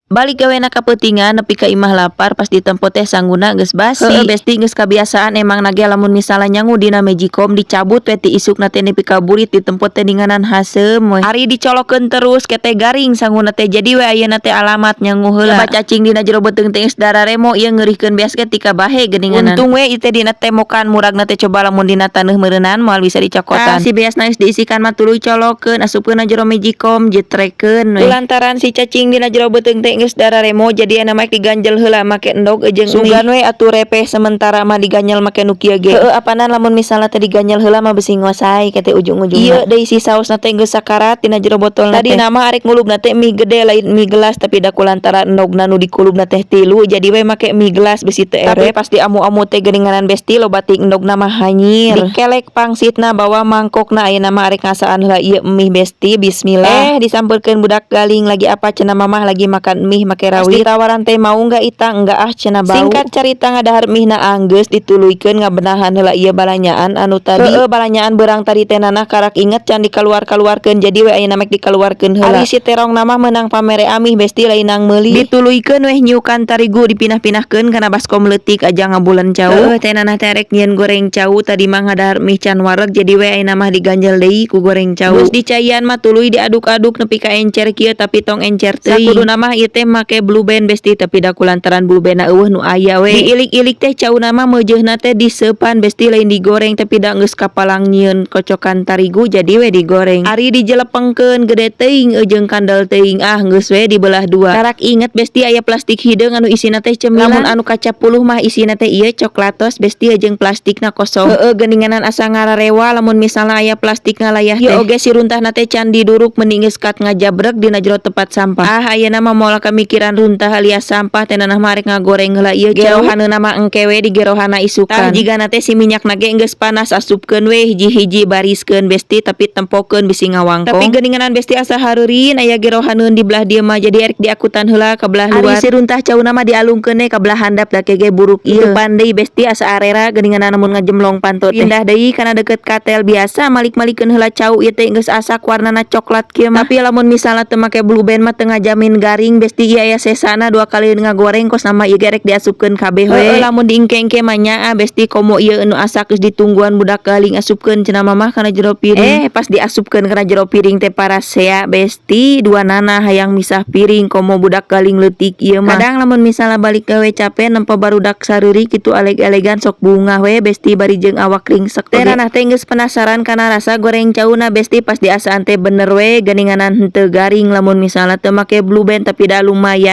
Balik gawena kapeutingan nepi ka imah lapar, pas ditempo teh sanguna geus basi. Heueuh, Besti, geus kabiasaan emang nage lamun misalnya nyangu dina magicom dicabut we ti isukna teh nepi ka burit, ditempo teh dinganan haseum we. Ari dicolokeun terus kete garing sanguna teh, jadi we ayeuna teh alamat nyangu heula. Coba cacing dina jero beuteung teh geus dararemo ieu, ngeurihkeun beas ge tika bahe geuninganan. Untung we ieu teh dina temokan muragna teh, coba lamun dina taneuh meureunan moal bisa dicokotan. Si beasna geus diisikan mah tuluy colokeun, asupkeun na jero magicom, jetrekeun we. Lantaran si cacing dina jero beuteung teh geus dararemo, jadi ayeuna mah diganjel heula make endog jeung mie. Sugan we atuh repeh sementara mah diganjel make nu kieu ge. Heueuh, apanan lamun misalna teh diganjel heula mah bisi ngosai kete ujung-ujungna. Ieu deui si saosna teh geus sakarat dina jero botolna teh. Tadina mah arek ngulubna teh mie gede, lain mie gelas, tapi da kulantaran endogna nu dikulubna teh tilu, jadi we make mie gelas bisi teu ere. Tapi pas diamu-amu teh geuninganan, Besti, loba ting endogna mah hanyir. Dikelek pangsitna bawa mangkokna, ayeuna mah arek ngasaan heula ieu mie, Besti, bismillah. Eh, disampeurkeun budak galing, "Lagi apa?" cenah mamah, "Lagi makan mie make rawit." Pas ditawaran teh, "Mau enggak Ita?" "Enggak ah," cenah, "bau." Singkat carita, ngadahar mie na anggeus, dituluykeun ngabenahan heula ieu balanyaan anu tadi. Heueuh, balanyaan beurang tadi teh nanah karak inget can dikaluar-kaluarkeun, jadi we ayeuna mek dikaluarkeun heula. Ari si terong mah meunang pamere amih, Besti, lain nang meuli. Dituluykeun weh nyiukan tarigu, dipinah-pinahkeun kana baskom leutik aja ngabulan cau. Heueuh, teh nanah teh rek nyieun goreng cau, tadi mah ngadahar mie can wareg, jadi we ayeuna mah diganjel deui ku goreng cau. Geus dicaian mah tuluy diaduk-aduk nepi ka encer kieu, tapi tong encer teuing. Sakuduna mah ieu teh make Blue Band, Besti, tapi da kulantaran Blue Band euweuh nu aya we. Diilik-ilik teh cauna mah meujeuhna teh diseupan, Besti, lain digoreng, tapi da geus kapalang nyieun kocokan tarigu, jadi we digoreng. Ari dijelepengkeun gede teuing jeung kandel teuing, ah geus we dibelah dua. Karak inget, Besti, aya plastik hideung anu isina teh cemilan. Lamun anu kaca puluh mah isina teh ieu coklatos, Besti, jeung plastikna kosong. Heueuh, geuninganan asa ngararewa lamun misalna aya plastik ngalayah teh. Ieu oge si runtahna teh can diduruk, mending geus kat ngajabrek dina jero tempat sampah. Ah, ayeuna mah moal kamikiran runtah alias sampah, teh nanah mah arek ngagoreng heula ieu cau. Gerohaneuna mah engke we digerohana isukan. Tah, jigana teh si minyakna ge geus panas, asupkeun we hiji-hiji, bariskeun, Besti, tapi tempokeun bisi ngawangkong. Tapi geuninganan, Besti, asa hareurin aya gerohaneun di belah dieu mah, jadi erek diakutan heula ka belah luar. Ari si runtah cauna mah dialungkeun we ka belah handap, da ke ge buruk ieu. Tutupan deui, Besti, asa arera geuninganan mun ngajemlong panto teh. Pindah deui kana deket katel biasa, malik-malikeun heula cau ieu teh geus asak warnana coklat kieu mah. Tapi lamun misalna teu make Blue Band mah teu ngajamin garing, Besti, ieu aya sesana dua kali ngagoreng, kos nama ieu ge rek diasupkeun kabeh we. Heueuh, lamun diengke-engke mah nyaah, Besti, komo ieu nu asak geus ditungguan budak galing. Asupkeun cenah mamah kana jero piring. Eh, pas diasupkeun kana jero piring teh parasea, Besti, dua nana hayang misah piring, komo budak galing leutik ieu mah. Kadang lamun misalna balik gawe cape nempo barudak sareurik kitu aleg-elegan, sok bungah we, Besti, bari jeung awak ringsek teh. Nanah teh geus penasaran kana rasa goreng cauna, Besti, pas diasaan teh bener we geuninganan henteu garing lamun misalna teu make Blue Band, tapi da lumayan.